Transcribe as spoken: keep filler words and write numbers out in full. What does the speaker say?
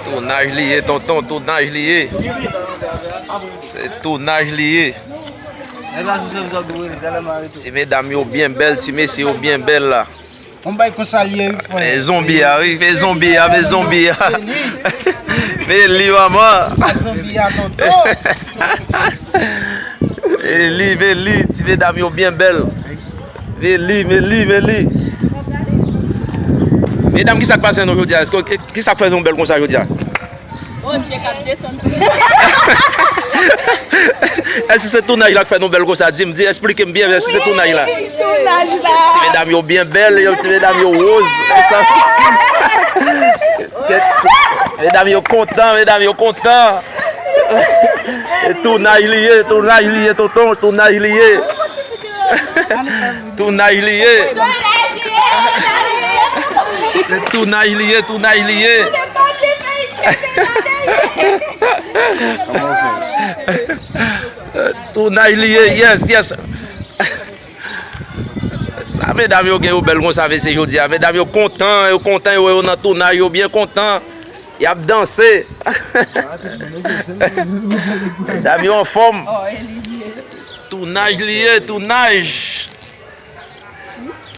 Tounaj li ye, tonton, tounaj li ye. Se tounaj li ye. Ti medam yo byen bèl, ti mesye yo byen bèl la. On bay konsa li ye, wi, frè. Fè zonbi a, wi, fè zonbi a, fè zonbi a. Fè li, manman. Fè zonbi a, tonton. Fè li, fè li, ti medam yo byen bèl. Fè li, fè li, fè li. Medam, ki sa k pase nou jodi a? Èske, ki sa k fè nou bèl konsa jodi a? Oh, je ap desann sou. Èske se tounaj la k fè nou bèl konsa? Di m, di, eksplike m byen, èske se tounaj la? Wi, tounaj la. Ti medam yo byen bèl, yo, ti medam yo woz. Sa, ti, ti, medam yo kontan, medam yo kontan. E tounaj li ye, tounaj li ye, tonton, tounaj li ye. Tounaj li ye. Tounaj li ye, tounaj li ye. Tounaj li ye, yes, yes. Sa medam yo gen yo bèl konsa, mesye, jodi a. Medam yo kontan, yo kontan, yo, yo nan tounaj, yo byen kontan. Y ap danse. Medam yo anfòm. Tounaj li ye, tounaj.